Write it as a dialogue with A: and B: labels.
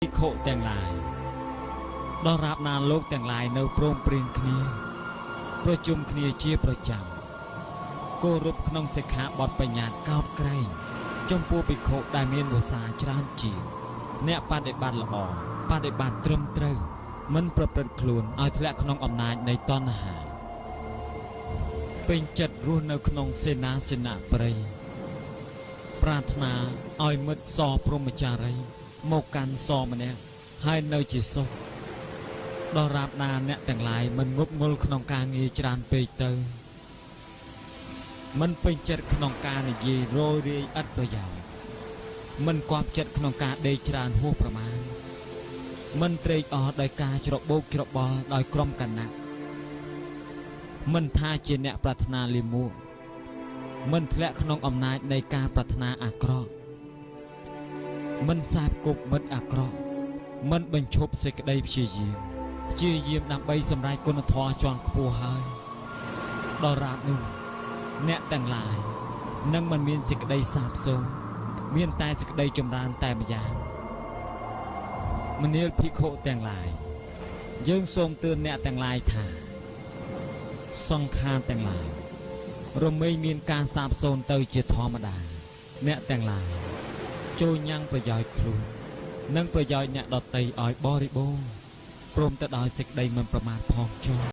A: ភិក្ខុទាំងឡាយដល់រាបណាលោកទាំងឡាយនៅព្រមព្រៀងគ្នាប្រជុំគ្នាជាប្រចាំគោរពក្នុងសិក្ខាបទបញ្ញត្តិកោតក្រែងចំពោះភិក្ខុដែលមានវស្សាច្រើនជាងអ្នកបដិបត្តិល្អបដិបត្តិត្រឹមត្រូវមិនប្រព្រឹត្តខ្លួនឲ្យធ្លាក់ក្នុងអំណាចនៃតណ្ហាពេញចិត្តរស់នៅក្នុងសេនាសនៈព្រៃប្រាថ្នាឲ្យមិត្តសព្រហ្មចារីមកកាន់សមណៈហើយនៅជាសុខដល់រាបណាអ្នកទាំងឡាយមិនងប់ងល់ក្នុងការងារច្រើនពេកទៅមិនពេញចិត្តក្នុងការនិយាយរយរាយឥតប្រយោជន៍មិនគាប់ចិត្តក្នុងការដេកច្រើនហួសប្រមាណមិនត្រេកអរដោយការច្របូកច្របល់ដោយក្រុមគណៈមិនថាជាអ្នកប្រាថ្នាលាមកមិនធ្លាក់ក្នុងអំណាចនៃការប្រាថ្នាអាក្រក់មិនសាបគប់មិត្តអាក្រក់មិនបញ្ឈប់សេចក្តីព្យាយាមព្យាយាមដើម្បីសម្រេចគុណធម៌ជាន់ខ្ពស់ហើយដល់រាបនោះអ្នកទាំងឡាយនឹងមិនមានសេចក្តីសាបសូន្យមានតែសេចក្តីចម្រើនតែម្យ៉ាងមនាលភិក្ខុទាំងឡាយយើងសូមទឿនអ្នកទាំងឡាយថាសង្ខារទាំងឡាយរមែងមានការសាបសូន្យទៅជាធម្មតាអ្នកទាំងឡាយចូលញ៉ាំងប្រយោជន៍ខ្លួននិងប្រយោជន៍អ្នកដទៃឲ្យបរិបូរណ៍ព្រមទៅដោយសេចក្តីមិនប្រមាទផងចុះ។